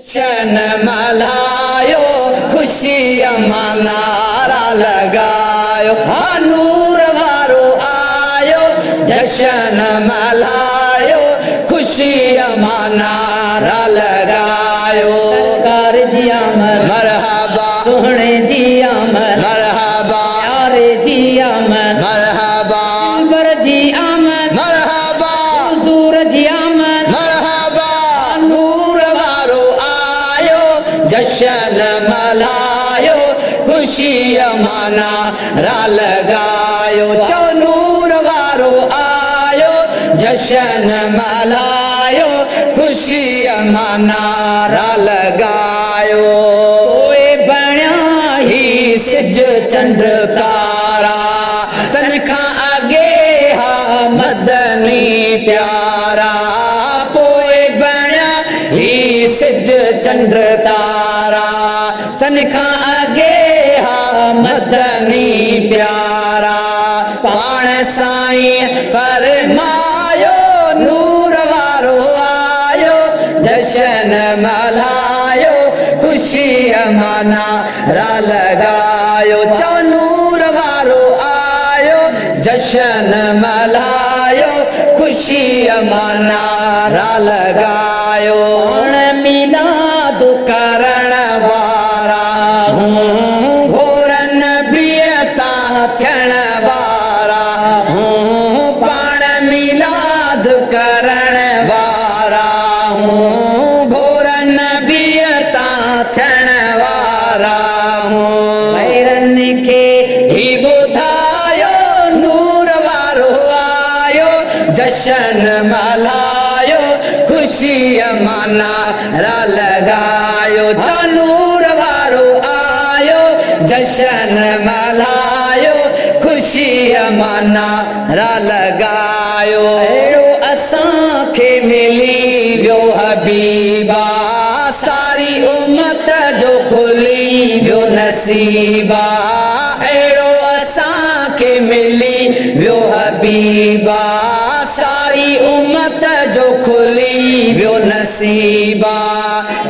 جشن ملهايو خوشيء مان نعرا لڳايو ها نور وارو آيو جشن ملهايو خوشيء مان نعرا لڳايو. سرڪار جي آمد مرحبا سهڻي جي آمد مرحبا پياري جي آمد مرحبا دلبر جي آمد مرحبا حضور جي آمد مرحبا نور وارو آيو جشن ملهايو خوشيء مان نعرا لڳايو چئو نور وارو آيو جشن ملهايو خوشيء مان نعرا لڳايو. پوء بڻيا هي سج چنڊ تارا تن کان اڳي ها مدني پيارا پوء بڻيا هي سج چنڊ تارا تن کان اڳي ها مدني پيارا پاڻ سائين فرمايو نور وارو آيو جشن ملهايو خوشيء مان نعرا لڳايو چئو نور وارو آيو جشن ملهايو خوشيء مان نعرا لڳايو. پاڻ ميلاد ڪرڻ وارا هون گهور نبيء تان ٿيڻ وارا هون پاڻ ميلاد ڪرڻ وارا هون گهور نبيء تان ٿيڻ وارا هون. غيرن کي هي ٻڌايو نور وارو آيو جشن ملهايو خوشيء مان نعرا لڳايو چؤ نور وارو آيو جشن ملهايو خوشيء مان نعرا لڳايو. اهڙو اسان کي ملي ويو حبيبا ساري امت جو کلي ويو نصيبا اهڙو اسان کي ملي ويو حبيبا ساري امت جو کلي ويو نصيبا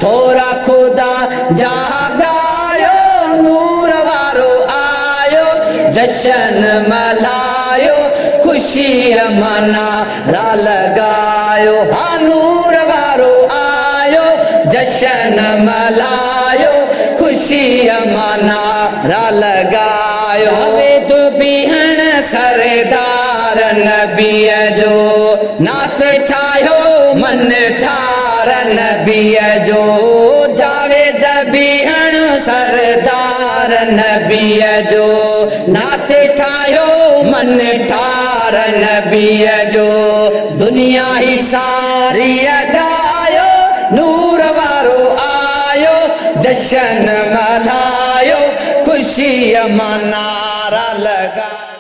ٿورا خدا جا ڳايو نور وارو آيو جشن ملهايو خوشيء مان نعرا لڳايو ها نور وارو آيو جشن ملهايو خوشيء مان نعرا لڳايو. جاويد بيهڻ سردار نبيء جو نعت ٺاهيو من ٺار نبيء جو جاويد بيهڻ سردار نبيء جو نعت ٺاهيو من ٺار نبيء جو دنيا هي ساري ڳايو نور وارو آيو جشن ملهايو خوشيء مان نعرا لڳايو.